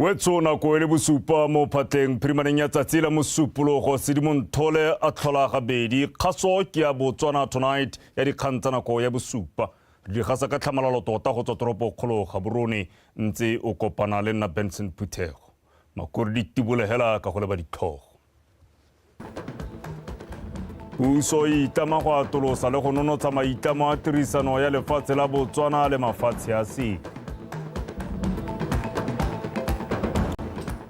Wetso nako e le bosupa mo phatleng phirimaneng ya tsatsi la Mosupologo, Sedimonthole a tlhola gabedi. Kgaso ke ya Botswana Tonight ya dikgang tsa nako ya bosupa. Re di gasa ka tlhamalalo tota go tswa toropo kgolo Gaborone, ntse o kopana le nna Benson Phuthego. Makore di tibole hela ka go leba ditlhogo. Puso e itlama go atolosa le go nonotsha maitlamo a tirisano ya lefatshe la Botswana le mafatshe a sele.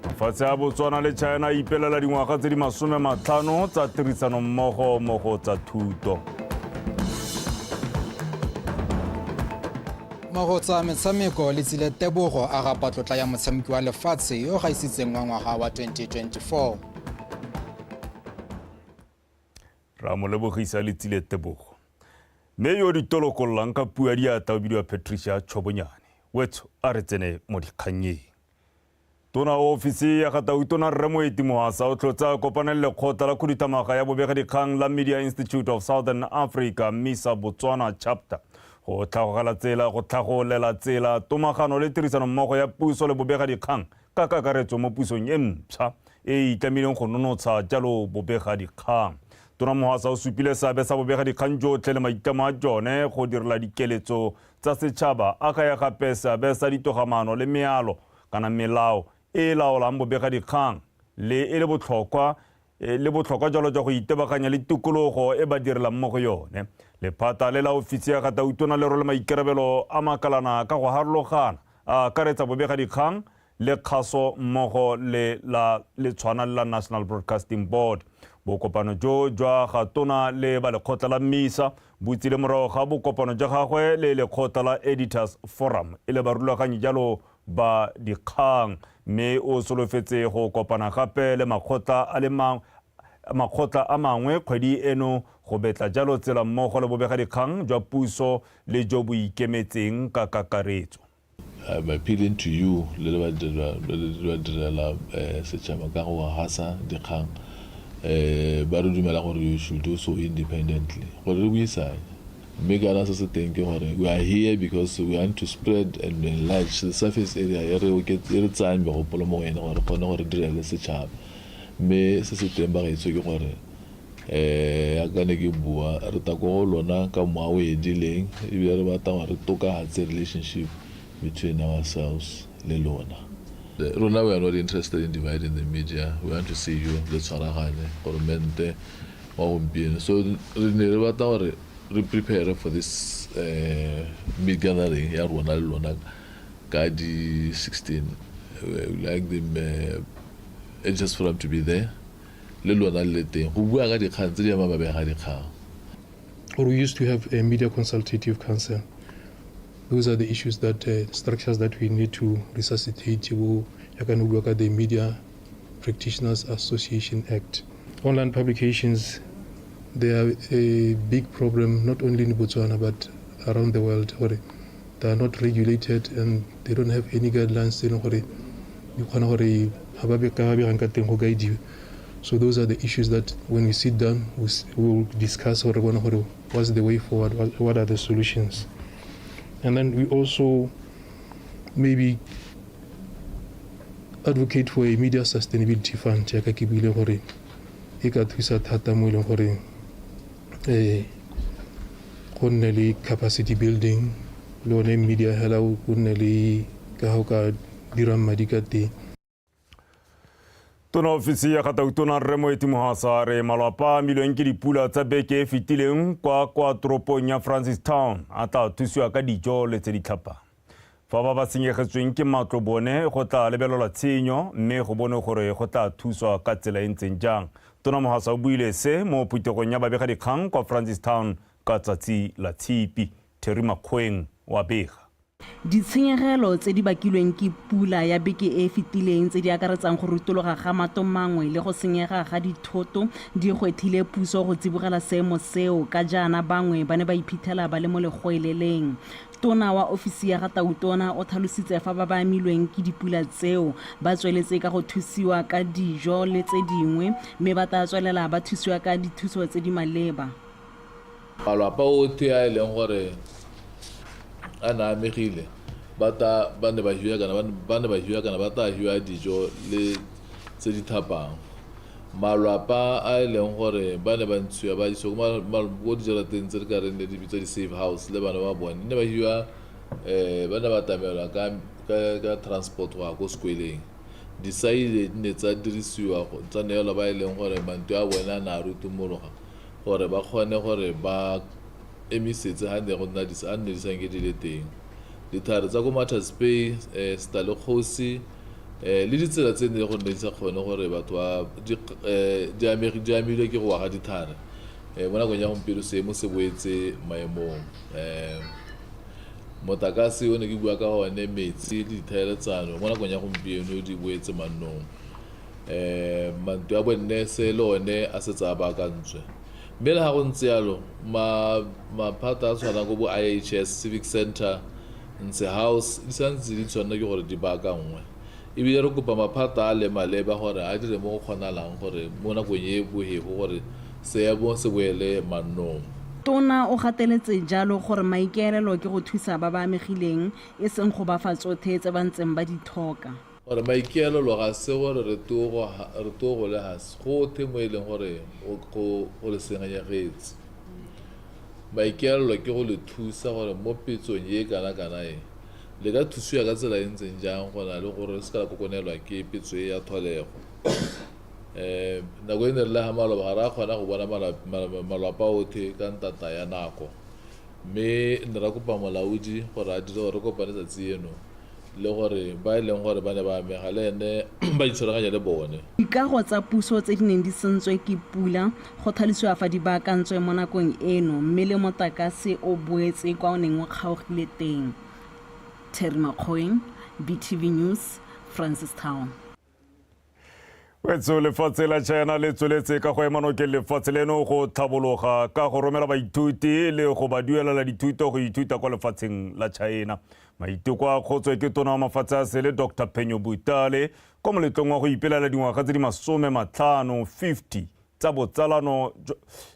Mafatshe a Botswana le China a ipelela dingwaga tse di 50 tsa tirisano mmogo mo go tsa thuto. Mo go tsa metshameko, Letsile Tebogo a gapa tlotla ya motshameki wa lefatshe yo o gaisitseng wa ngwaga wa 2024. Ra mo lebogisa Letsile Tebogo. Mme yo ditolokololang ka puo ya diatla o bidiwa Patricia Chobonyane. Wetso a re tsene mo dikgannyeng. Tona wa ofisi ya ga Tautona Rre Moeti Mohasa o tlhotse a kopane le lekgotla la khuduthamaga ya bobegadikgang la Media Institute of Southern Africa, MISA Botswana Chapter, go tlhagogela tsela go tlhagolela tsela tomagano le tirisanommogo ya puso le bobegadikgang ka kakaretso mo pusong e mpsha e e itlamileng go nonotsha jalo bobegadikgang. Tona Mohasa o supile seabe sa bobegadikgang jotlhe le maitlamo a jone go direla dikeletso tsa setšhaba, a kaya gape seabe sa ditogamaano le mealo kana melao e e laolang bobegadikgang le e le botlhokwa le botlhokwa jalo jwa go itebaganya le tikologo e ba direlang mo go yone. Lephata le la ofisi ya ga Tautona le rwele maikarabelo a makalana ka go harologana, a akaretsa bobegadikgang le kgaso mmogo le la le tshwana le la National Broadcasting Board. Bokopano jo jwa ga Tona le ba lekgotla la MISA bo tsile morago ga bokopano jwa gagwe le lekgotla la Editors Forum e le barulaganyi jalo ba dikgang, mme o solofetse go kopana gape le makgotla a le makgotla a mangwe kgwedi eno go betla jalo tsela mmogo le bobegadikgang jwa puso le jo bo ikemetseng ka kakaretso. I'm appealing to you le le ba direla setšhaba ka go gasa dikgang ba re dumela gore you should do so independently gore re buisanye. Mme kana se se teng ke gore we are here because we want to spread and enlarge the surface area e re e re tsayang megopolo mo go ene gore re kgone gore direle setšhaba. Mme se se teng bagaetsho ke gore yaka ne ke bua re ta ko go lona ka mowa o edileng ebile re batla gore re tokafatse relationship between ourselves le lona. Rona we are not interested in dividing the media, we want to see you le tshwaragane goromente wa gompieno. So re ne re batla gore re prepare for this meet gathering ya rona le lona ka di 16. We like the editors forum to be there le lona le le teng go bua ka dikgang tse di amang babega dikgang. Or we used to have a media consultative council. Those are the issues that structures that we need to resuscitate. Bo ya ka ne bua ka the Media Practitioners Association Act. Online publications, they are a big problem not only in Botswana but around the world. Gore they are not regulated and they don't have any guidelines tse e leng gore di kgona gore ga ba ka ba begang ka teng go guidiwe. So those are the issues that when we sit down we will discuss gore bone gore what's the way forward, what are the solutions. And then we also maybe advocate for a media sustainability fund jaaka ke buile gore e ka thusa thata mo e leng gore go nne le capacity building le one media hela o nne le ka ga o ka dirang madi ka teng. Tona ofisi ya ga Tautona Rre Moeti Mohasa a re malwapa a amilweng ke dipula tsa beke e fetileng kwa kwa toropong ya Francistown a tla thusiwa ka dijo le tse di tlhapang. Fa ba ba senyegetsweng ke matlo bone go tla lebelelwa tshenyo mme go bonwe gore go tla thuswa ka tsela e ntseng jang. Tona Mohasa o buile se mo phuthegong ya babegadikgang kwa Francistown ka tsatsi la Tshipi. Terry Makgoeng wa bega. Ditshenyegelo tse di bakilweng ke pula ya beke e e fetileng tse di akaretsang go rutologa ga matlo mangwe le go senyega ga dithoto di gwethile puso go tsibogela seemo seo ka jaana bangwe ba ne ba iphitlhela ba le mo legoeleleng. Tona wa ofisi ya ga Tautona o tlhalositse fa ba ba amilweng ke dipula tseo ba tsweletse ka go thusiwa ka dijo le tse dingwe mme ba tla tswelela ba thusiwa ka dithuso tse di maleba. Malwapa otlhe a e leng gore a ne a amegile. Ba ta ba ne ba hiwa kana ba ne ba hiwa kana ba tla hiwa dijo le tse di thapang. Malwapa a e leng gore ba ne ba ntshiwa ba isiwa ko dijarateng tse re ka reng ne di bitswa di-safe house le bana ba bone ne ba hiwa um ba ne ba tamelwa ka transport go ya ko sekweleng. Disaile di ne tsa dirisiwa tsa neelwa ba e leng gore mantu a bone a ne a rutumologa gore ba kgone gore ba emisetse ga ne go nna a nne di sanke di le teng. Dithare tsa ko Matters Bay, um Setalekgosi, um le ditsela tse ne go nne di sa kgone gore batho ba di amilwe ke go wa ga dithare. Um mo nakong ya gompieno seemo se boetse maemong. Um motlakase o ne ke bua ka one, metsi le ditlhaeletsano mo nakong ya gompieno di boetse mannong. Um mantlo a bonnese le one a setse a baakantswe. Mme le ga go ntse yalo, maphata a tshwanang ko bo IHS, Civic Center, Ntshe House di santse di tshwanela ke gore di baakanngwe. Ebile re kopa maphata a le maleba gore a dire mo go kgonalang gore mo nakong e bohego gore seemo se boele mannong. Tona o gateletse jalo gore maikaelelo ke go thusa ba ba amegileng e seng go ba fa tsothe tse ba ntseng ba di thoka. Gore maikaelelo ga se gore re togole ga se gothe mo e leng gore go le senyegetse. Maikaelelo ke go le thusa gore mo petsong e kana-kana e, le ka thusiwa ka tsela e ntseng jang go na le gore se ka la kokonelwa ke petso e ya tholego. Um nako e ne re le ga maloba ga re a kgona go bona malwapa otlhe ka ntata ya nako, mme ne ra kopa molaodi gore a dire gore re kopane tsatsi eno le gore ba e leng gore ba ne ba amega le ene ba itshwaraganya le bone. Dikago tsa puso tse di neng di sentswe ke pula go thalisiwa fa di baakantswe mo nakong eno mme le motlakase o boetse kwa o neng o kgaogile teng. Terry Makgoeng, BTV News, Francistown. Wetso, lefatshe la China le tsweletse ka go ema nokeng lefatshe leno go tlhabologa ka go romela baithuti le go ba duelela dithuto go ithuta kwa lefatsheng la China. Maiteko a kgotswe ke tona wa mafatshe a sele Dr Phenyo Butale kwa moletlong wa go ipelela dingwaga tse di 50 50 tsa botsalano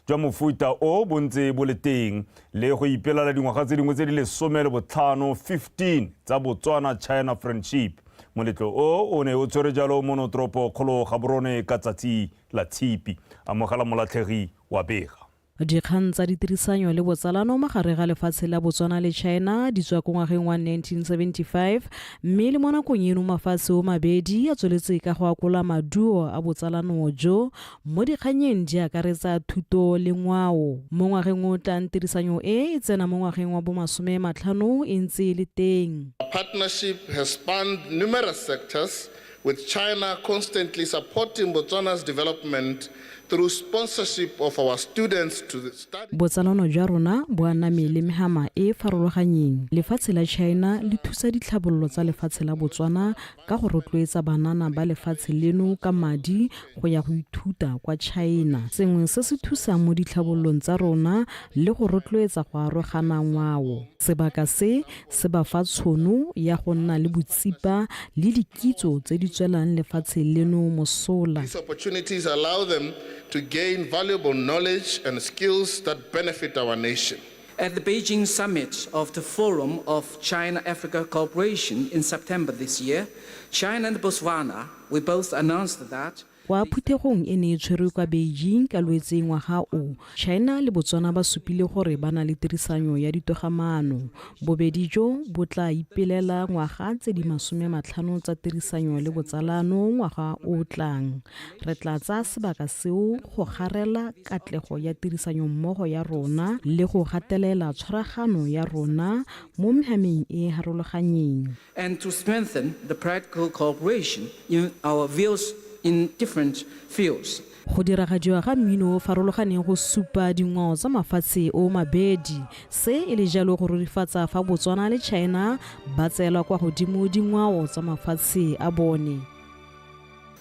jwa mofuta o bontse bo le teng le go ipelela dingwaga tse dingwe tse di 15 15 tsa Botswana China Friendship. Moletlo o o ne o tshwere jalo mono toropo kgolo Gaborone ka tsatsi la Tshipi. Amogela Molatlhegi wa bega. Dikgang tsa ditirisanyo le botsalano magare ga lefatshe la Botswana le China di tswa ko ngwageng wa 1975, mme le mo nakong eno mafatshe o mabedi a tsweletse ka go akola maduo a botsalano jo mo dikganyeng di akaretsa thuto le ngwao. Mo ngwageng o tlang tirisanyo e e tsena mo ngwageng wa bo 50 e ntse e le teng. Partnership has spanned numerous sectors, with China constantly supporting Botswana's development through sponsorship of our students to the study. Botsalano jwa rona bo aname le mehama e e farologanyeng. Lefatshe la China le thusa ditlhabololo tsa lefatshe la Botswana ka go rotloetsa banana ba lefatshe leno ka madi go ya go ithuta kwa China. Sengwe se se thusang mo ditlhabololong tsa rona le go rotloetsa go arogana ngwao. Sebaka se se ba fa tshono ya go nna le botsipa le dikitso tse di tswelang lefatshe leno mosola. These opportunities allow them to gain valuable knowledge and skills that benefit our nation. At the Beijing summit of the Forum of China-Africa Cooperation in September this year, China and Botswana, we both announced that Kwa phuthegong e ne e tshwerwe kwa Beijing ka Lwetse ngwaga o, China le Botswana ba supile gore ba na le tirisanyo ya ditogamaano. Bobedi jo bo tla ipelela ngwaga tse di 50 tsa tirisanyo le botsalano ngwaga o tlang. Re tla tsaya sebaka seo go garela katlego ya tirisanyo mmogo ya rona le go gatelela tshwaragano ya rona mo mehameng e e harologanyeng. And to strengthen the practical cooperation in our views in different fields. Go diragadiwa ga mmino o farologaneng go supa dingwao tsa mafatshe o mabedi. Se e le jalo go rurifatsa fa Botswana le China ba tseelwa kwa godimo dingwao tsa mafatshe a bone.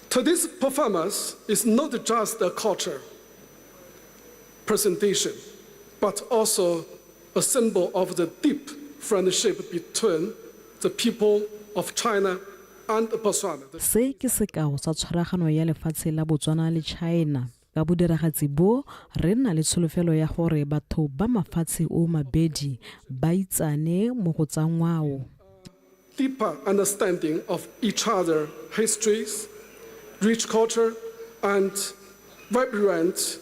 Today's performance is not just a culture presentation, but also a symbol of the deep friendship between the people of China and Botswana. Se ke sekao sa tshwaragano ya lefatshe la Botswana le China. Ka bodiragatsi bo re nna le tsholofelo ya gore batho ba mafatshe o mabedi ba itsane mo go tsa ngwao. deeper understanding of each other's histories, rich culture, and vibrant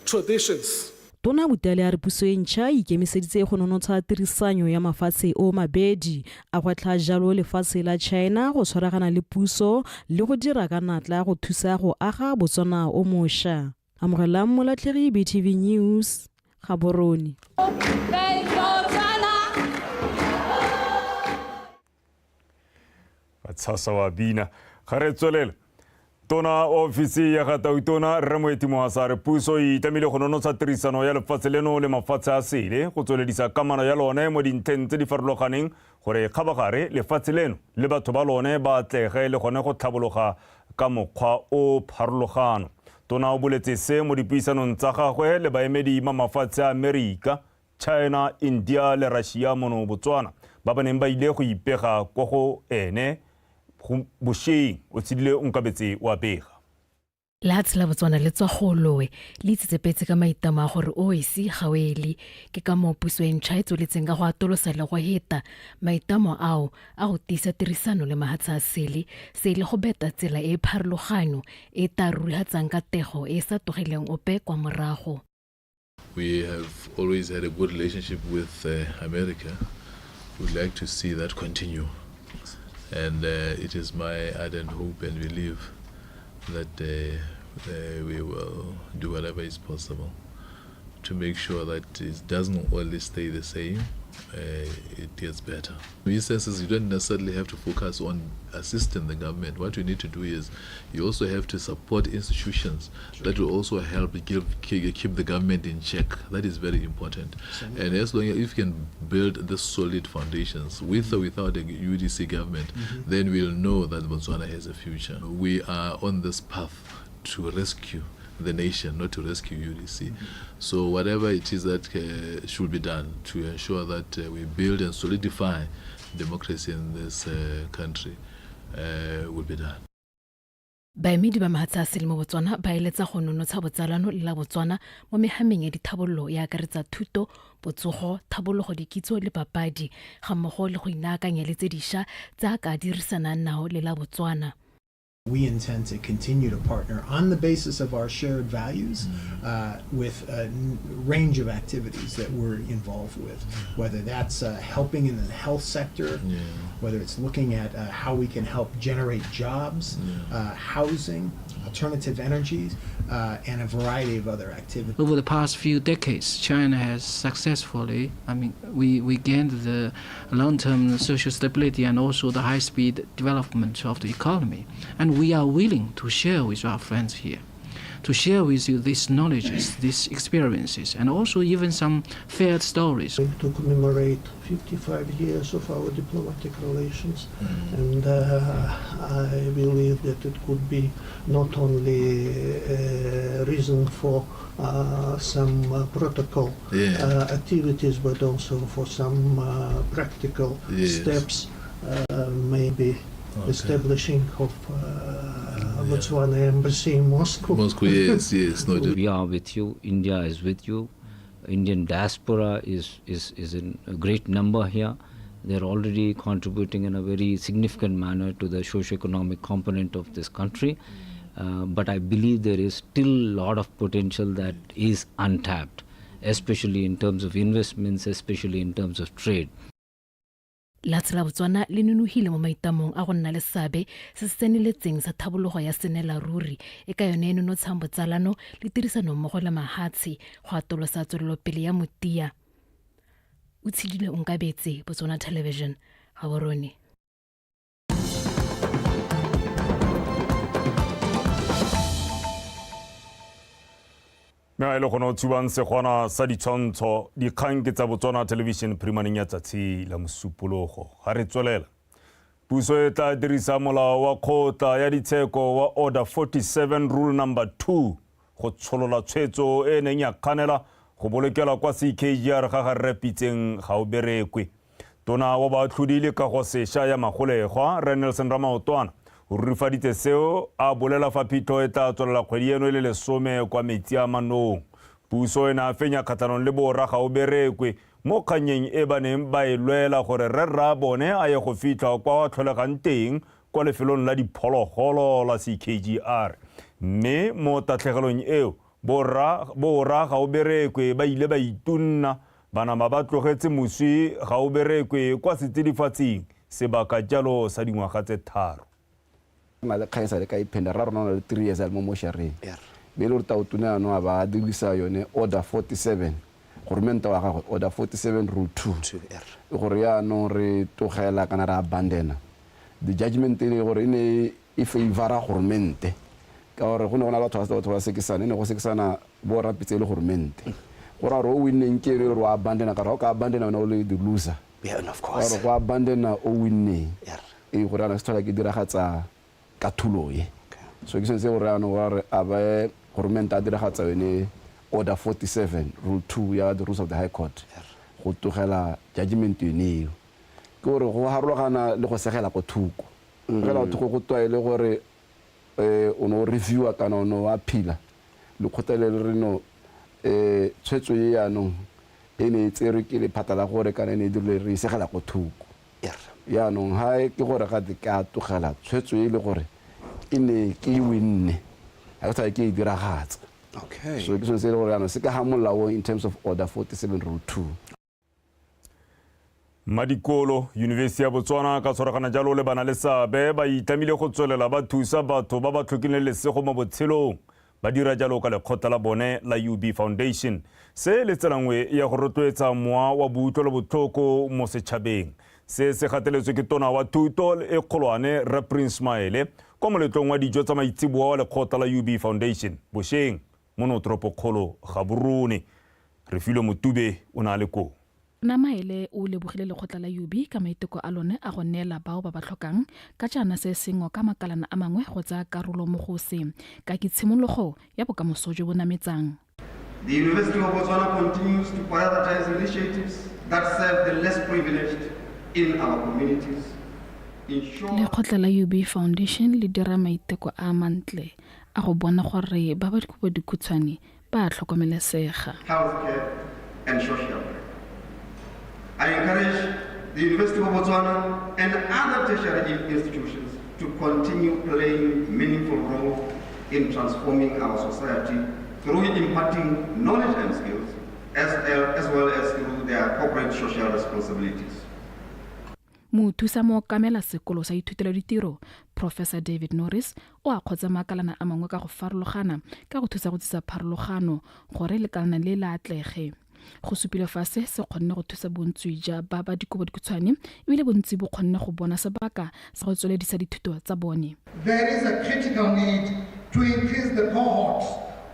traditions. Tona Butale a re puso e ntšha e ikemiseditse go nonotsha tirisanyo ya mafatshe o mabedi, a gwetlha jalo lefatshe la China go tshwaragana le puso le go dira ka natla go thusa go aga Botswana o mošwa. Amogelang Molatlhegi, BTV News, Gaborone. Tshasa wa bina ga re tswelela. Tona ofisi ya ga Tautona Rre Moeti Mohasa a re puso e itlamile go nonotsha tirisano ya lefatshe leno le mafatshe a sele go tsweledisa kamano ya lone mo dintlheng tse di farologaneng gore kgabagare lefatshe leno le batho ba lone ba atlege le gone go tlhabologa ka mokgwa o pharologano. Tona o boletse se mo dipuisanong tsa gagwe le baemedi ba mafatshe a Amerika, China, India le Russia mono Botswana ba ba neng ba ile go ipega kwa go ene bosheng. O tshedile o nkabetse wa bega. Lehatshe la Botswana le tswa go lowe le itsetsepetse ka maitamo a gore o esi ga o ele. Ke ka moo puso e ntšha e tsweletseng ka go atolosa le go heta maitamo ao a go tiisa tirisano le mahatshe a sele, se e le go beta tsela e e pharologanyo e ta rurihatsang ka tego e e sa togeleng ope kwa morago. We have always had a good relationship with America. We'd like to see that continue. And it is my ardent hope and belief that we will do whatever is possible to make sure that it doesn't only stay the same, it gets better. In senses, you don't necessarily have to focus on assisting the government. What you need to do is you also have to support institutions that will also help keep the government in check. That is very important. And as long as if you can build the solid foundations with or without a UDC government, then we'll know that Botswana has a future. We are on this path to rescue the nation, not to rescue UDC. So whatever it is that should be done to ensure that we build and solidify democracy in this country will be done. Baemedi ba mahatshe a sele mo Botswana ba eletsa go nonotsha botsalano le la Botswana mo mehameng ya dithabololo ya akaretsa thuto, botsogo, thabologo, dikitso le papadi, ga mmogo le go inaakanya le tse dišwa tse a ka dirisanang nao le la Botswana. We intend to continue to partner on the basis of our shared values with a range of activities that we're involved with, whether that's helping in the health sector, whether it's looking at how we can help generate jobs, housing, alternative energies, and a variety of other activities. Over the past few decades, China has successfully, I mean, we gained the long-term social stability and also the high-speed development of the economy. And we are willing to share with our friends here, to share with you these knowledges, these experiences, and also even some failed stories. To commemorate 55 years of our diplomatic relations, and I believe that it could be not only a reason for some protocol activities, but also for some practical steps, maybe establishing of Botswana embassy in Moscow. Moscow, yes, yes. No, we are with you. India is with you. Indian diaspora is in a great number here. They're already contributing in a very significant manner to the socio-economic component of this country. But I believe there is still a lot of potential that is untapped, especially in terms of investments, especially in terms of trade. Lehatshe la Botswana le nonohile mo maitamong a go nna le seabe se se tseneletseng sa thabologo ya senela ruri e ka yone e nonotshang botsalano le tirisanommogo le mahatshe go atolosa tswelelopele ya motia. O tshedile o nkabetse, Botswana Television, Gaborone. Mme a e le gone o tshubang segwana sa ditshwantsho dikgang ke tsa Botswana Television phirimaneng ya tsatsi la Mosupologo. Ga re tswelela, puso e tla dirisa molao wa kgotla ya ditsheko wa Order 47 Rule number 2 go tsholola tshwetso e neng ya kganela go bolokelwa kwa CKGR ga ga Rre Pitseng ga o berekwe. Tona wa baatlhodi le kago sešwa ya magolegwa Rre Nelson Ramaotwana o rurifaditse seo a bolela fa phitlho e tla tswelela kgwedi eno e le 10 kwa metsi a manong. Puso e ne a fenya kgatlhanong le borra ga o berekwe mo kgannyeng e ba neng ba e lwela gore rre rraabone a ye go fitlhwa kwa a tlholegang teng kwa lefelong la diphologolo la CKGR. Mme mo tatlhegelong eo, borra boora Gaoberekwe ba ile ba itunna ba nama ba tlogetse moswi Gaoberekwe kwa setsidifatsing sebaka jalo sa dingwaga tse tharo. Go na le kgang e sa le ka iphenda, rra rona o na le 3 years a le mo moshareng. Mme e le gore Tautona jaanong a ba a dirisa yone Order 47, goromente wa gagwe, Order 47 Rule 2, gore jaanong re tlogela kana re abandona the judgment e le gore e ne e favour-a goromente ka gore go ne go na le batho ba batho ba sekisana, e ne go sekisana bo rra Pitse e le goromente. Go raya gore o winneng ke ene e le gore o abandona, ka gore ga o ka abandona wena o le the loser. Ka gore go abandona o winneng. Ee, gore jaanong se tlhola ke diragatsa kathulo e. So ke sone se gore jaanong gore a ba goromente a diragatsa yone Order 47 Rule 2 ya the Rules of the High Court go tlogela judgment yone eo. Ke gore go harologana le go segela ko thoko. Segela ko thoko go twa e le gore o ne o reviewa kana o ne o appeala. Lekgotla le le re no tshwetso e jaanong e ne e tserwe ke lephata la gore kana e ne e dirilwe re e segela ko thoko. Jaanong ha ke gore gate ke a tlogela tshwetso e le gore e ne ke e winne, ga ke tlhole ke e diragatsa. So ke sone se e le gore jaanong se ka ga molaong in terms of Order 47 Rule 2. Mmadikolo, Yunibesithi ya Botswana ka tshwaragana jalo le bana le seabe ba itlamile go tswelela ba thusa batho ba ba tlhokileng lesego mo botshelong. Ba dira jalo ka lekgotla la bone la UB Foundation. Se le tsela nngwe ya go rotloetsa mowa wa boutlwelobotlhoko mo setšhabeng. Se se gateletswe ke tona wa thuto e kgolwane Rre Prince Maele kwa moletlong wa dijo tsa maitseboa wa lekgotla la UB Foundation bosheng mono toropokgolo Gaborone. Refilwe Motube o ne a le koo. Tona Maele o lebogile lekgotla la UB ka maiteko a lone a go neela bao ba ba tlhokang, ka jaana se se ngoka makalana a mangwe go tsaya karolo mo go se, ka ke tshimologo ya bokamoso jo bo nametsang. The University of Botswana continues to prioritize initiatives that serve the less privileged in our communities. Lekgotla la UB Foundation le dira maiteko a mantle a go bona gore ba ba dikobo dikhutshwane ba a tlhokomelesega. Healthcare and social care. I encourage the University of Botswana and other tertiary institutions to continue playing meaningful role in transforming our society through imparting knowledge and skills, as, as well as through their corporate social responsibilities. Mothusa mookamela sekolo sa ithutelo ditiro, Professor David Norris, o akgotse makalana a mangwe ka go farologana ka go thusa go tsisa pharologano gore lekalana le le atlege. Go supilwe fa se se kgonne go thusa bontsi ja ba ba dikobo dikhutshwane ebile bontsi bo kgonne go bona sebaka sa go tsweledisa dithuto tsa bone. There is a critical need to increase the cohort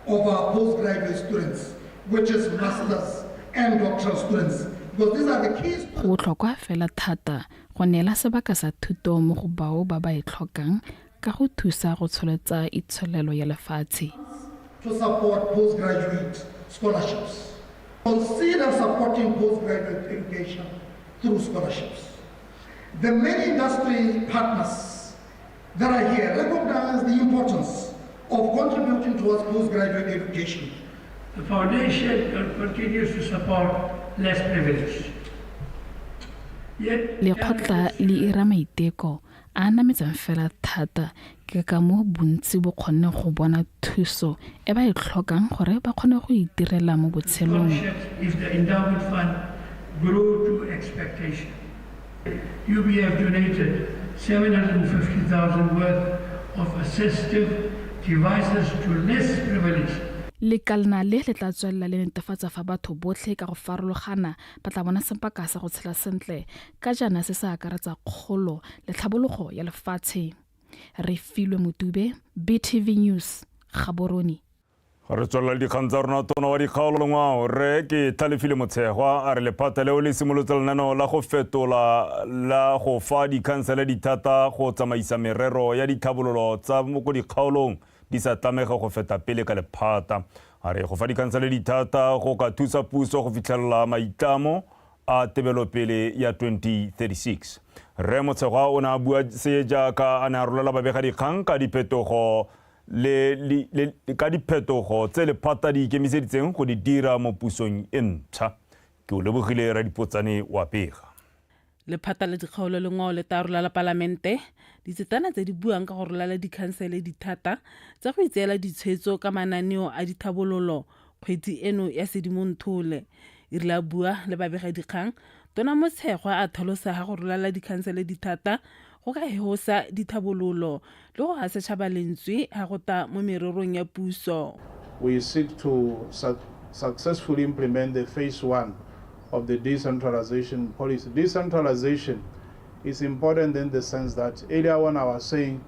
of our postgraduate students, which is masters and doctoral students, because these are the keys. Go botlhokwa fela thata go neela sebaka sa thuto mo go bao ba ba e tlhokang ka go thusa go tsholetsa itsholelo ya lefatshe. To support postgraduate scholarships. Consider supporting postgraduate education through scholarships. The many industry partners that are here recognize the importance of contributing towards postgraduate education. The foundation continues to support less privileged. Lekgotla le ira maiteko a a nametsang fela thata ke ka moo bontsi bo kgonne go bona thuso e ba e tlhokang gore ba kgone go itirela mo botshelong. If the endowment fund grew to expectation. UBF donated 750,000 worth of assistive devices to less privileged. Lekalna le le tla tswelela le netefatsa fa batho botlhe ka go farologana ba tla bona sebaka sa go tshela sentle ka jaana se se akaretsa kgolo le tlhabologo ya lefatshe. Refilwe Motube, BTV News, Gaborone. Ga re tswelela le dikgang tsa rona, tona wa dikgaolo le ngwao Rre ke Tlhalefile Motshegwa a re lephata leo le simolotse lenaneo la go fetola la go fa dikhansele dithata go tsamaisa merero ya ditlhabololo tsa mo ko dikgaolong di sa tlamege go feta pele ka lephata. A re go fa dikhansele dithata go ka thusa puso go fitlhelela maitlamo a tebelopele ya 2036. Rre Motshegwa o ne a bua se jaaka a ne a rolela babegadikgang ka diphetogo le, le, le, ka diphetogo tse lephata di ikemiseditseng go di dira mo pusong e ntšha. Ke o lebogile Radipotsane wa pega. Lephata la dikgaolo le ngwao le tla rolala palamente ditsetana tse di buang ka go rolala dikhansele dithata tsa go itseela ditshwetso ka mananeo a dithabololo kgwedi eno ya Sedimonthole. E rile a bua le babegadikgang, Tona Motshegwa a tlhalosa ga go rolala dikhansele dithata go ka hehosa dithabololo le go ga setšhaba lentswe ga go ta mo mererong ya puso. We seek to successfully implement the phase one of the decentralization policy. Decentralization is important in the sense that earlier on I was saying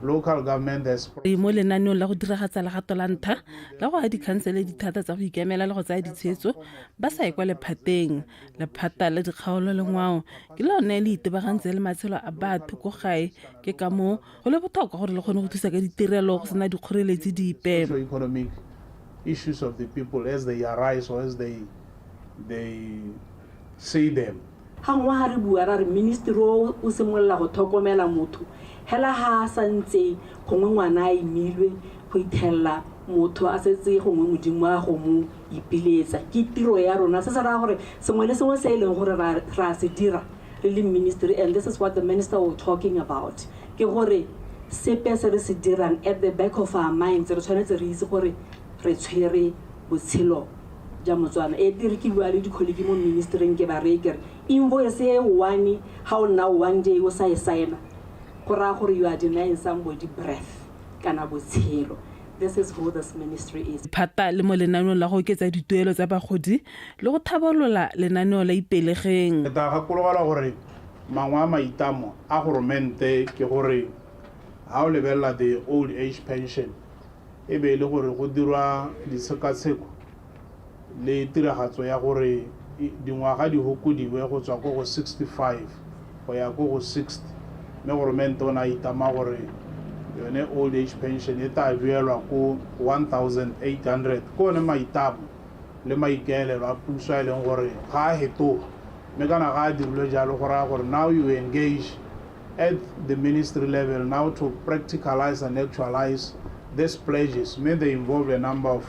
local government has Re mo lenaneong la go diragatsa legato la ntlha la go aga dikhansele dithata tsa go ikemela le go tsaya ditshwetso ba sa ye kwa lephateng. Lephata la dikgaolo le ngwao ke lone le itebagantse le matshelo a batho ko gae, ke ka moo go le botlhokwa gore le kgone go thusa ka ditirelo go sena dikgoreletsi dipe. Socio-economic issues of the people as they arise or as they see them. Ga nngwe ga re bua ra re ministry o o simolola go tlhokomela motho hela ha a santse gongwe ngwana a imilwe go ithelela motho a setse gongwe Modimo a go mo ipiletsa. Ke tiro ya rona, se se raya gore sengwe le sengwe se e leng gore ra se dira re le ministry, and this is what the minister was talking about, ke gore sepe se re se dirang at the back of our minds re tshwanetse re itse gore re tshwere botshelo ja Motswana. E dire ke bua le di-colleague mo ministering ke ba reye ke re invoice e one ga o nna one day o sa e signa, go raya gore you are denying somebody breath kana botshelo. This is who this ministry is. Phata le mo lenaneong la go oketsa dituelo tsa bagodi le go thabolola lenaneo la Ipelegeng. Re tla gakologelwa gore mangwe a maitamo a goromente ke gore ha o lebelela the old age pension e be e le gore go dirwa ditshekatsheko le tiragatso ya gore dingwaga di hokodiwe go tswa ko go 65 go ya ko go 60, mme goromente o ne a itama gore yone old age pension e tla duelwa ko 1800. Ke one maitamo le maikaelelo a puso a e leng gore ga a fetoga, mme kana ga a dirilwe jalo go raya gore now you engage at the ministry level now to practicalize and actualize these pledges, mme they involve a number of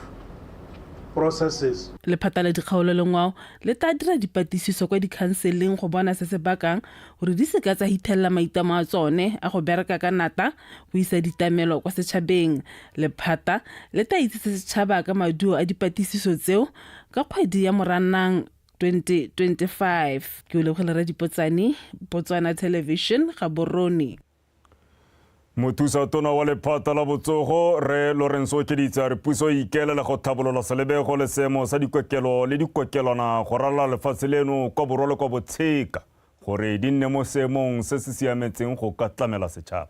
processes. Lephata la dikgaolo le ngwao le tla dira dipatlisiso kwa dikhanseleng go bona se se bakang gore di seka tsa hithelela maitamo a tsone a go bereka ka nata go isa ditlamelo kwa setšhabeng. Lephata le tla itsise setšhaba ka maduo a dipatlisiso tseo ka kgwedi ya Moranang 2025. Ke o lebogile Radipotsane, Botswana Television, Gaborone. Mothusa tona wa lephata la botsogo re Lawrence Okeditse a re puso e ikaelela go tlhabolola selebego le seemo sa dikokelo le dikokelwana go ralala lefatshe leno kwa borwa le kwa botsheka gore di nne mo seemong se se siametseng go ka tlamela setšhaba.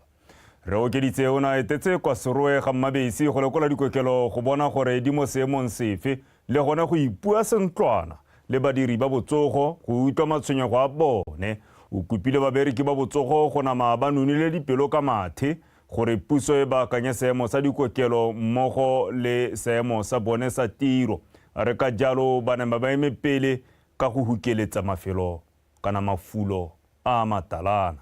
Re Okeditse o ne a etetse kwa Serowe ga Mmabesi go lekola dikokelo go bona gore di mo seemong sefe le gone go ipua sentlwana le badiri ba botsogo go utlwa matshwenyego a bone. O kopile babereki ba botsogo go nama ba nonile dipelo ka mathe gore puso e baakanye seemo sa dikokelo mmogo le seemo sa bone sa tiro. A re ka jalo ba ne ba eme pele ka go hukeletsa mafelo kana mafulo a matalana.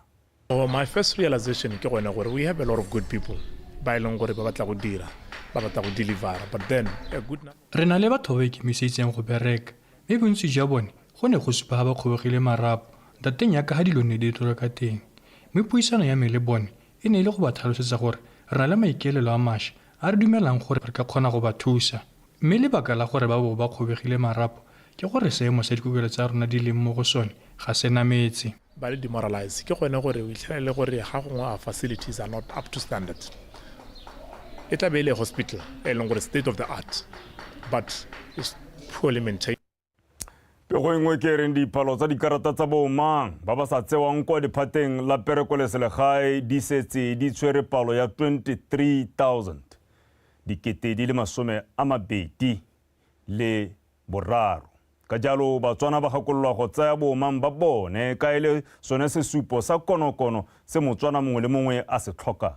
Oh, my first realization ke gone gore we have a lot of good people ba e leng gore ba batla go dira, ba batla go deliver, but then a good number. Re na le batho ba ba ikemiseditseng go bereka, mme bontsi jwa bone go ne go supa ga ba kgobegile marapo ntateng ya ka ga dilo ne di dirwa ka teng. Mme puisano ya me le bone e ne e le go ba tlhalosetsa gore re na le maikaelelo a mašwa a re dumelang gore re ka kgona go ba thusa. Mme lebaka la gore ba bo ba kgobegile marapo ke gore seemo se dikokelo tsa rona di leng mo go sone ga se nametse. Ba le demoralize ke gone gore o itlhela le gore ga gongwe our facilities are not up to standard. E tla be e le hospital e leng gore state of the art, but it's poorly maintained. Pego e nngwe ke e reng dipalo tsa dikarata tsa bomang ba ba sa tsewang kwa lephateng la pereko le selegae di setse di tshwere palo ya 23,000, 23,000. Ka jalo Batswana ba gakololwa go tsaya bomang ba bone ka e le sone sesupo sa konokono se Motswana mongwe le mongwe a se tlhokang.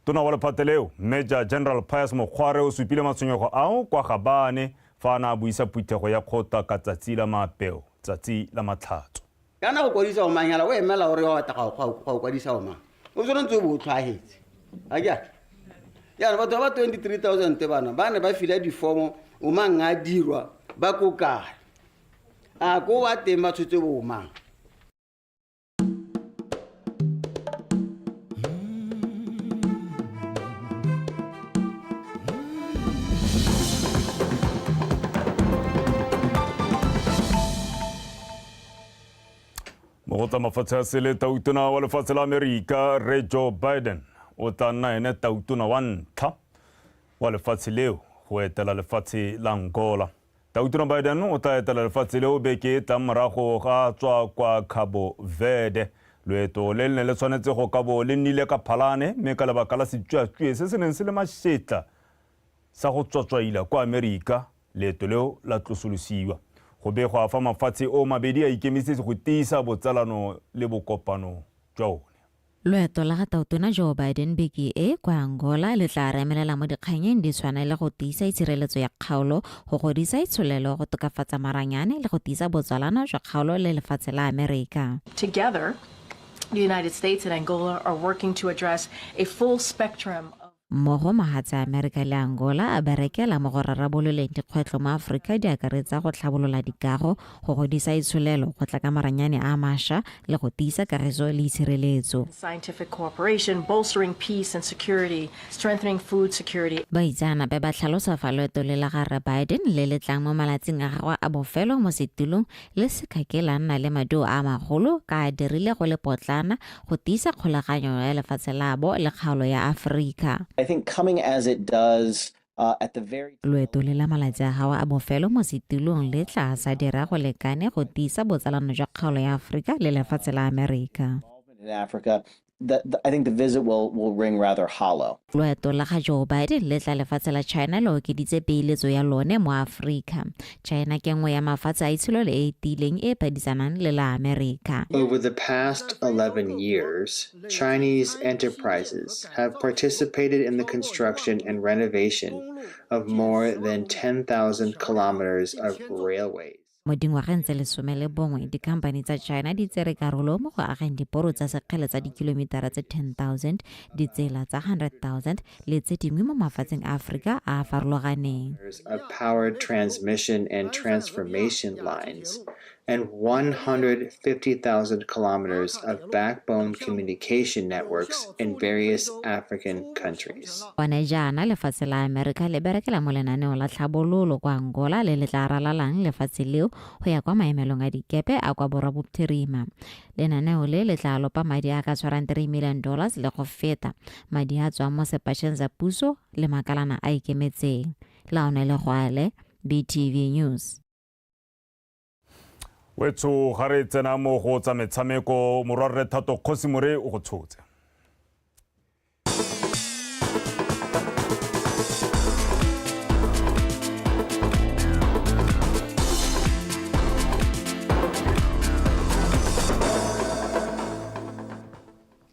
Tona wa lephata leo, Major General Pius Mokgware, o supile matshwenyego ao kwa Gabane fa a ne a buisa phuthego ya kgotla ka tsatsi la maapeo, tsatsi la matlhatso. Kana go kwadisa o mang hela o emela gore wa batla go kwadisa o mang, o tshwanetse o bo o tlhwaetse. A ke a jaanong batho ba ba 23,000 bana ba ne ba fila difomo o mang a dirwa ba ko kae? A ko ba teng ba tshotse bomang? Mo go tsa mafatshe a sele, tautona wa lefatshe la Amerika Rre Joe Biden o tla nna ene tautona wa ntlha wa lefatshe leo go etela lefatshe la Angola. Tautona Biden o tla etela lefatshe leo beke e tlang morago ga tswa kwa Cabo Verde. Loeto le le ne le tshwanetse go ka bo le nnile ka Phalane, mme ka lebaka la setsweatswe se se neng se le mašetla sa go tswatswaila kwa Amerika, leeto leo la tlosolosiwa. Go begwa fa mafatshe o mabedi a ikemisetse go tiisa botsalano le bokopano jwa one. Loeto la ga Tautona Joe Biden beke e kwa Angola le tla remelela mo dikganyeng di tshwana le go tiisa itshireletso ya kgaolo, go godisa itsholelo, go tokafatsa maranyane le go tiisa botsalano jwa kgaolo le lefatshe la Amerika. Together, the United States and Angola are working to address a full spectrum of Mmogo mahatshe a Amerika le Angola a berekela mo go rarabololeng dikgwetlho mo Aforika di akaretsa go tlhabolola dikago, go godisa itsholelo, go tla ka maranyane a masha le go tiisa kagiso le itshireletso. Scientific cooperation, bolstering peace and security, strengthening food security. Baitseanape ba tlhalosa fa loeto le la ga Rre Biden le le tlang mo malatsing a gagwe a bofelo mo setulong le se ka ke la nna le maduo a magolo ka a dirile go le potlana go tiisa kgolaganyo ya lefatshe labo le kgaolo ya Aforika. I think coming as it does at the very Loeto le la malatsi a gagwe a bofelo mo setulong le tla sa dira go lekane go tiisa botsalano jwa kgaolo ya Aforika le lefatshe la Amerika. In Africa, the, I think the visit will ring rather hollow. Loeto la ga Joe Biden le tla lefatshe la China le okeditse peeletso ya lone mo Aforika. China ke nngwe ya mafatshe a itsholelo e e tiileng e phadisanang le la Amerika. Over the past 11 years, Chinese enterprises have participated in the construction and renovation of more than 10,000 kilometers of railways. Mo dingwageng tse 11, dikhamphani tsa China di tsere karolo mo go ageng diporo tsa sekgele tsa dikilomitara tse 10,000, ditsela tsa 100,000 le tse dingwe mo mafatsheng a Aforika a a farologaneng. Of power transmission and transformation lines and 150,000 kilometers of backbone communication networks in various African countries. Gone jaana lefatshe la Amerika le berekela mo lenaneong la tlhabololo kwa Angola le le tla ralalang lefatshe leo go ya kwa maemelong a dikepe a kwa borwa bophirima. Lenaneo le le tla lopa madi a ka tshwarang $3 million le go feta, madi a tswang mo sepatšheng sa puso le makalana a ikemetseng. Laone Legwale, BTV News. Wetsho ga re tsena mo go tsa metshameko, morwarre Thato Kgosi More o go tshotse.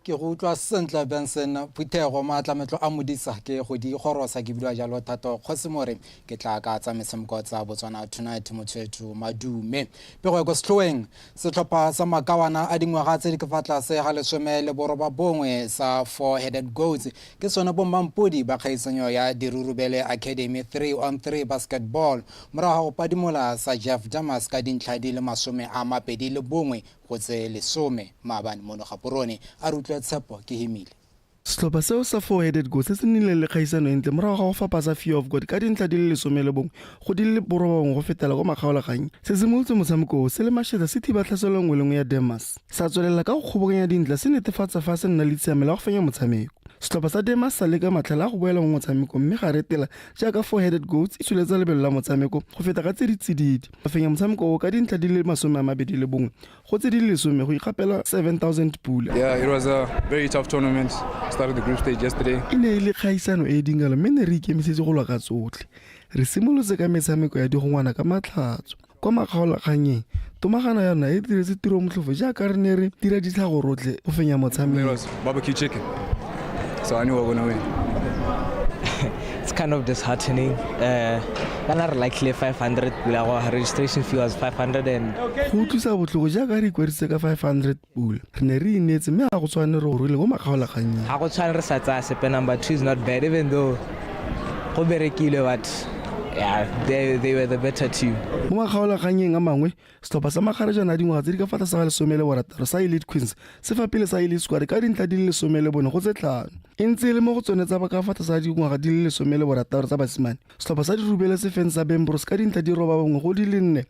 Ke go utlwa sentle Benson. Phuthego maatlametlo a modisa ke go di gorosa ke bidiwa jalo Thato Kgosi More, ke tla ka tsa metshameko tsa Botswana Tonight. Motshwetso madume pego ya ko setlhoeng. Setlhopha sa makawana a dingwaga tse di ka fa tlase ga 19 sa Four Headed Goats ke sone bommampodi ba kgaisanyo ya Dirurubele Academy 3 on 3 basketball morago ga go padimola sa Jeff Damas ka dintlha di le 21 go tse 10 maabane mono Gaborone. A re utlwe Tshepo ke hemile. Setlhopha seo sa Four Headed Goats se se nnileng le kgaisano e ntle morago ga go fapasa Fear of God ka dintlha di le 11 go di le 9 go fetela kwa makgaolakgang, se simolotse motshameko o se le mašetla se thiba tlhaselo nngwe le nngwe ya Demas, sa tswelela ka go kgobokanya dintlha se netefatsa fa se nna le tshiamelo ya go fenya motshameko. Setlhopha sa Demas sa leka matlhale a go boela mo motshamekong mme ga retela jaaka Four Headed Goats e tsholetsa lebelo la motshameko go feta ka tse di tsididi, ba fenya motshameko o ka dintlha di le 21 go tse di le 10 go ikgapela 7000 pula. Yeah, it was a very tough tournament. Started the group stage yesterday. E ne e le kgaisano e e dingalo mme ne re ikemisetse go lwa ka tsotlhe. Re simolotse ka metshameko ya digongwana ka matlhatso. Kwa makgaolakganyeng, tomagano ya rona e diretse tiro motlhofo jaaka re ne re dira ditlhago rotlhe go fenya motshameko. It was barbecue chicken, so I knew we were going to win. It's kind of disheartening. Kana re latlhile 500 pula go registration fee was 500 and Go utlwisa botlhoko jaaka re ikwadisitse ka 500 pula. Re ne re ineetse mme ga go tshwane re go ruile ko makgaolakgannyeng. Ga go tshwane re sa tsaya sepe. Number 2 is not bad even though go berekile, but Yeah, they were the better team. Mo makgaolakgannyeng a mangwe, setlhopha sa makgarejana a dingwaga tse di ka fa tlase ga 16 sa Elite Queens se fapile sa Elite Squad ka dintlha di le 14 go tse 5. E ntse e le mo go tsone tsa ba ka fa tlase ga dingwaga di le 16 tsa basimane, setlhopha sa Dirubele se fentse sa Bembros ka dintlha di 9 go di le 4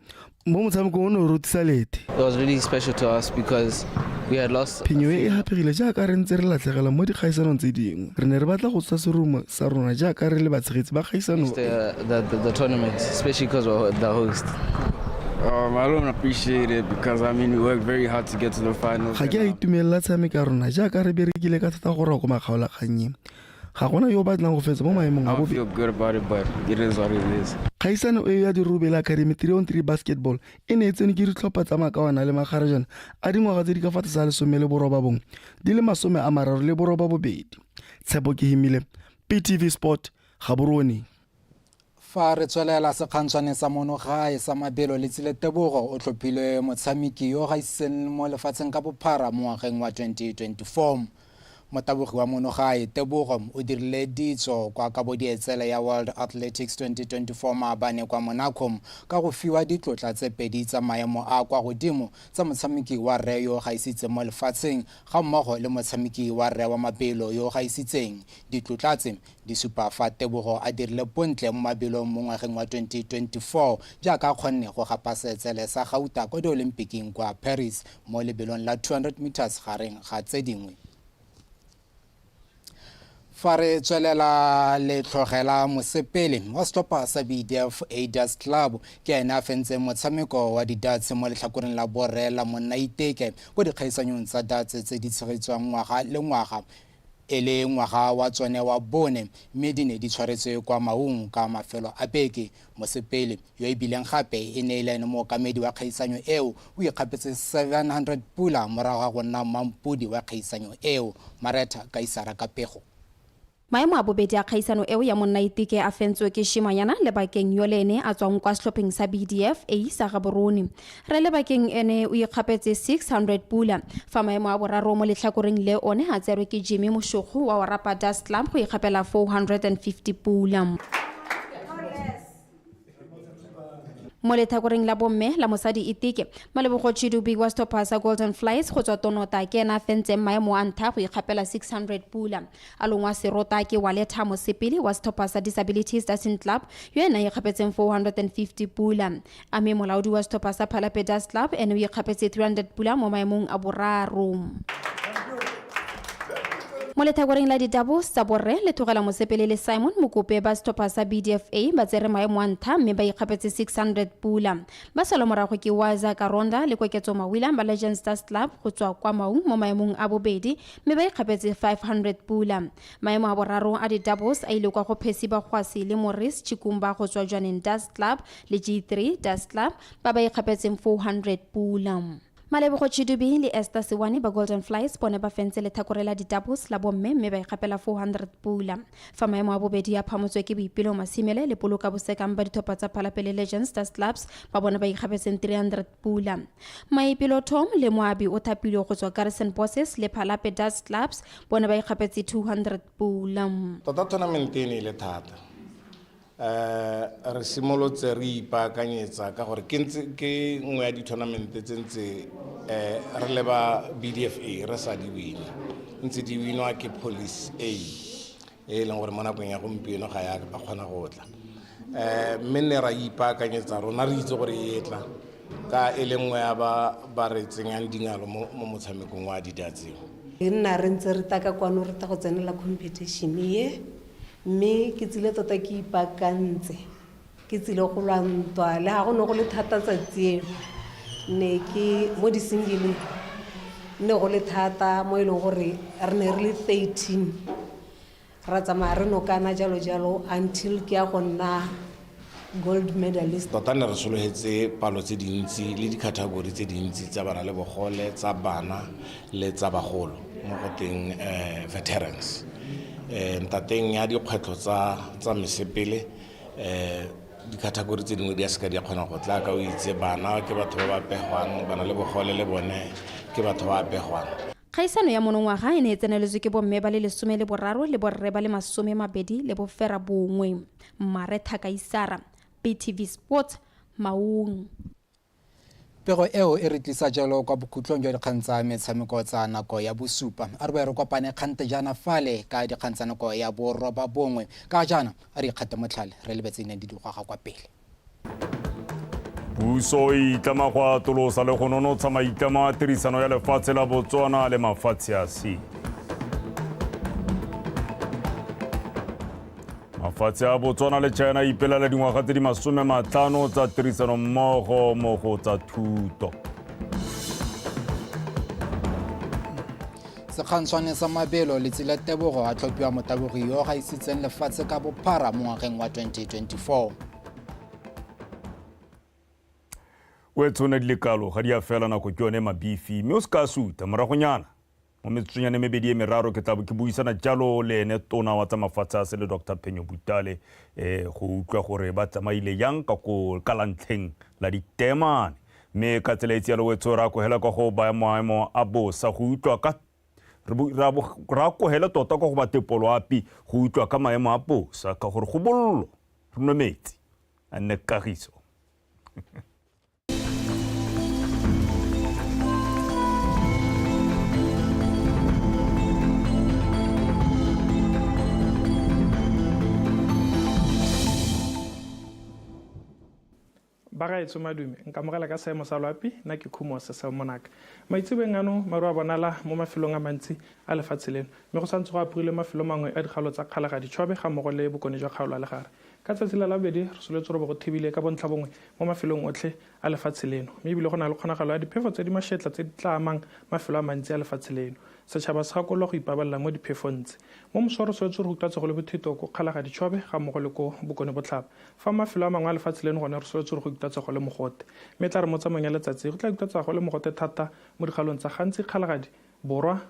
mo motshamekong o ne o rotisa lethe. It was really special to us because we had lost. Phenyo e e haphegile jaaka re ntse re latlhegela mo dikgaisanong tse dingwe. Re ne re batla go tsosa serumo sa rona jaaka re le batshegetsi ba kgaisano e. The tournament, especially because we're the host. I don't appreciate it because I mean we worked very hard to get to the finals. Ga ke a itumelela tshameko ya rona jaaka re berekile ka thata go roka ko makgaolakgannyeng. Ga gona yo o batlang go fetsa mo maemong a I don't bobedi. feel good about it, but it is what it is. Kgaisano eo ya Dirubele Academy 3-on-3 basketball e ne e tsenwe ke ditlhopha tsa makawana le makgarejana a dingwaga tse di ka fa tlase ga 19 di le 38. Tshepo Kehimile, PTV Sport, Gaborone. Fa re tswelela sekgantshwane sa mono gae sa mabelo Letsile Tebogo o tlhophilwe motshameki yo gaisitseng mo lefatsheng ka bophara mo ngwageng wa 2024. Motabogi wa mono gae Tebogo o dirile ditso kwa kabodietsele ya World Athletics 2024 maabane kwa Monaco ka go fiwa ditlotla tse pedi tsa maemo a kwa godimo tsa motshameki wa rre yo gaisitseng mo lefatsheng ga mmogo le motshameki wa rre wa mabelo yo gaisitseng. Ditlotla tse di supa fa Tebogo a dirile bontle mo mabelong mo ngwageng wa 2024 jaaka a kgonne go gapa seetsele sa gauta kwa diOlympiking kwa Paris mo lebelong la 200 meters gareng ga tse dingwe. Fa re tswelela letlhogela mosepele wa setlhopha sa BDF Adidas Club ke ene a fentseng motshameko wa di-darts mo letlhakoreng la borre la Monnaiteke ko dikgaisanyong tsa darts tse di tshegetswang ngwaga le ngwaga e le ngwaga wa tsone wa bone mme di ne di tshwaretswe kwa Maung ka mafelo a beke. Mosepele yo e bileng gape e ne e le ene mookamedi wa kgaisanyo eo o ikgapetse 700 pula morago ga go nna mampodi wa kgaisanyo eo. Maretha Kaisara ka pego. Maemo a bobedi a kgaisano eo ya Monnaiteke a fentswe ke Shimanyana Lebakeng yo le ene a tswang kwa setlhopheng sa BDF A sa Gaborone. Re Lebakeng ene o ikgapetse 600 pula fa maemo a boraro mo letlhakoreng le one a tserwe ke Jimmy Moshogo wa Orapa Dust Club go ikgapela 450 pula. Mo letlhakoreng la bomme la mosadi Iteke, Malebogo Chidubi wa setlhopha sa Golden Flies go tswa Tonota ke ena a fentseng maemo a ntlha go ikgapela 600 pula. A longwa serota ke Waletha Mosepele wa setlhopha sa Disabilities Dancing Club yo ena a ikgapetseng 450 pula. A mme molaodi wa setlhopha sa Phalape Dance Club ene o ikgapetse 300 pula mo maemong a boraro. Mo letlhakoreng la di-doubles tsa borre le tlogela Mosepele le Simon Mokope ba setlhopha sa BDFA ba tsere maemo a ntlha mme ba ikgapetse 600 pula. Ba salwa morago ke Waza Karonda le Koketso Mawila ba Legends Stars Club go tswa kwa Maung mo maemong a bobedi mme ba ikgapetse 500 pula. Maemo a boraro a di-doubles a ile kwa go Percy Bagwasi le Maurice Chikumba go tswa Jwaneng Dust Club le G3 Dust Club ba ba ikgapetseng 400 pula. Malebogo Chidubi le Esther Sewane ba Golden Flies bone ba fentse letlhakore la di-doubles la bomme mme ba ikgapela 400 pula. Fa maemo a bobedi a phamotswe ke Boipelo Masimele le Poloka Bosekang ba ditlhopha tsa Phalapele Legends Stars Clubs ba bone ba ikgapetseng 300 pula. Maipelo Tom le Moabi o thapilwe go tswa Garrison Bosses le Phalape Dust Clubs bone ba ikgapetse 200 pula. Tota tournament e ne e le thata. Re simolotse re ipaakanyetsa ka gore ke ntse ke nngwe ya di-tournament tse ntse re le ba BDFA re sa di wina, ntse di winwa ke Police A e leng gore mo nakong ya gompieno ga ya kgona go tla. Mme ne ra ipaakanyetsa rona re itse gore e tla ka e le nngwe ya ba re tsenyang dingalo mo motshamekong wa di-darts. Re nna re ntse re tla ka kwano re tla go tsenela competition e, mme ke tsile tota ke ipaakantse, ke tsile go lwa ntwa le ga go ne go le thata tsatsi eo ne ke mo di-single ne go le thata mo e leng gore re ne re le 13 ra tsamaya re nokana jalo jalo until ke ya go nna gold medalist. Tota ne re sologetse palo tse dintsi le di-category tse dintsi tsa bana le bogole, tsa bana le tsa bagolo mo go teng veterans. Ntateng ya dikgwetlho tsa mesepele, di-category tse dingwe di a seka di a kgona go tla ka o itse bana ke batho ba ba pegwang, bana le bogole le bone ke batho ba ba pegwang. Kgaisano ya monongwaga e ne e tseneletswe ke bomme ba le 13 le borre ba le 29. Maretha Kaisara, BTV Sports, Maung. Pego eo e re tlisa jalo kwa bokhutlong jwa dikgang tsa metshameko tsa nako ya bosupa. A re boe re kopane kgante jaana fale ka dikgang tsa nako ya boroba bongwe. Ka jaana a re ikgate motlhale re lebetse neng di dikgwaga kwa pele. Puso e itlama go atolosa le go nonotsha maitlamo a tirisano ya lefatshe la Botswana le mafatshe a sele. Mafatshe a Botswana le China a ipelela dingwaga tse di 50 tsa tirisano mmogo mo go tsa thuto. Sekgantshwane sa mabelo Letsile Tebogo a tlhophiwa motabogi yo gaisitseng lefatshe ka bophara mo ngwageng wa 2024. O e tshone di le kalo ga di a fela nako ke yone mabifi mme o se ka suta moragonyana mo metsotsonyane mebedi e meraro ke tla bo ke buisana jalo le ene tona wa tsa mafatshe a sele Dr Phenyo Butale go utlwa gore ba tsamaile yang ka ko ka lantlheng la ditemane mme ka tsela e tsialo wetso ra kogela kwa go baya maemo a bosa go utlwa ka ra kogela tota kwa go ba tepoloapi go utlwa ka maemo a bosa ka gore go bollo re nwe metsi a nne kagiso. Bagaetsho madume, nkamogela ka seemo sa loapi, nna ke Khumo Sesel Monaka. Maitsebeng ano maru a bonala mo mafelong a mantsi a lefatshe leno, mme go santse go aporile mafelo mangwe a dikgaolo tsa Kgalagadi Chobe ga mmogo le bokone jwa kgaolo ya Legare. Ka tsatsi la Labobedi re soletse gore bo go thibile ka bontlha bongwe mo mafelong otlhe a lefatshe leno, mme ebile go na le kgonagalo ya diphefo tse di mashetla tse di tla amang mafelo a mantsi a lefatshe leno. Setšhaba se gakololwa go ipabalela mo diphefong tse. Mo moso re soletse gore go utlwatse go le bothito ko Kgalagadi Chobe ga mmogo le ko Bokone Botlhaba. Fa mafelo a mangwe a lefatshe leno gone re soletse gore go utlwatse go le mogote. Mme e tla re mo tsamaong ya letsatsi go tla utlwatsa go le mogote thata mo dikgaolong tsa Gantsi, Kgalagadi, Borwa,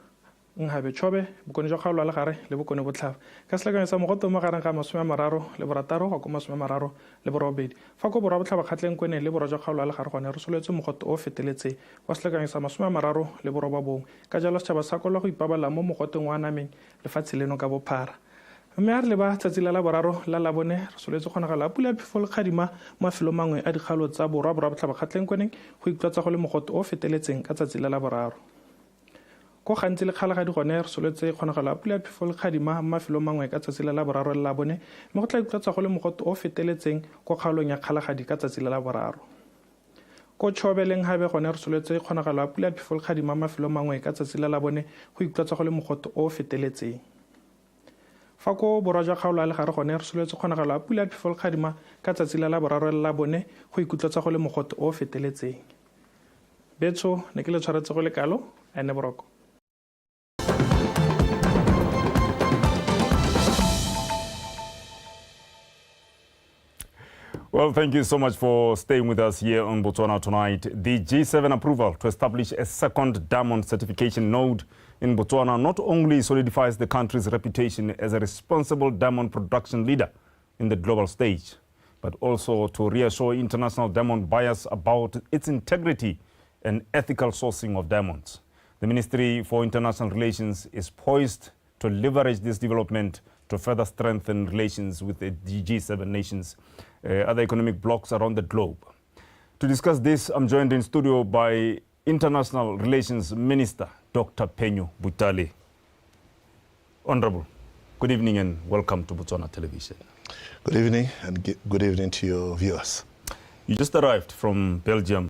Nhabe, Chobe, bokone jwa kgaolo ya Legare le bokone botlhaba. Ka selekanyo sa mogote o magareng ga 36 go ya ko 38. Fa ko borwa botlhaba Kgatleng Kweneng le borwa jwa kgaolo ya Legare gone re sololetswe mogote o o feteletseng wa selekanyo sa 39. Ka jalo setšhaba sa kolwa go ipabalela mo mogoteng o anameng lefatshe leno ka bophara. Mme a re leba tsatsi la Laboraro la Labone re sololetse kgonagalo ya pula ya phefo le kgadima mo mafelong mangwe a dikgaolo tsa borwa borwa botlhaba Kgatleng Kweneng go ikutlwatsa go le mogote o o feteletseng ka tsatsi la Laboraro. Ko gantsi le Kgalagadi gone re soletse kgonagalo ya pula ya phefo le kgadima mo mafelong mangwe ka tsatsi la Laboraro le Labone mme go tla ikutlwatsa go le mogote o o feteletseng ko kgaolong ya Kgalagadi ka tsatsi la Laboraro. Ko Chobe le Nhabe gone re soletse kgonagalo ya pula ya phefo le kgadima mo mafelong mangwe ka tsatsi la Labone go ikutlwatsa go le mogote o o feteletseng. Fa ko borwa jwa kgaolo ya Legare gone re soletse kgonagalo ya pula ya phefo le kgadima ka tsatsi la Laboraro le Labone go ikutlwatsa go le mogote o o feteletseng. Betsho, ne ke le tshwaretse go le kalo, a nne boroko. Well, thank you so much for staying with us here on Botswana Tonight. The G7 approval to establish a second diamond certification node in Botswana not only solidifies the country's reputation as a responsible diamond production leader in the global stage, but also to reassure international diamond buyers about its integrity and ethical sourcing of diamonds. The Ministry for International Relations is poised to leverage this development to further strengthen relations with the G7 nations, other economic blocs around the globe. To discuss this, I'm joined in studio by International Relations Minister, Dr. Phenyo Butale. Honorable, good evening and welcome to Botswana Television. Good evening and good evening to your viewers. You just arrived from Belgium.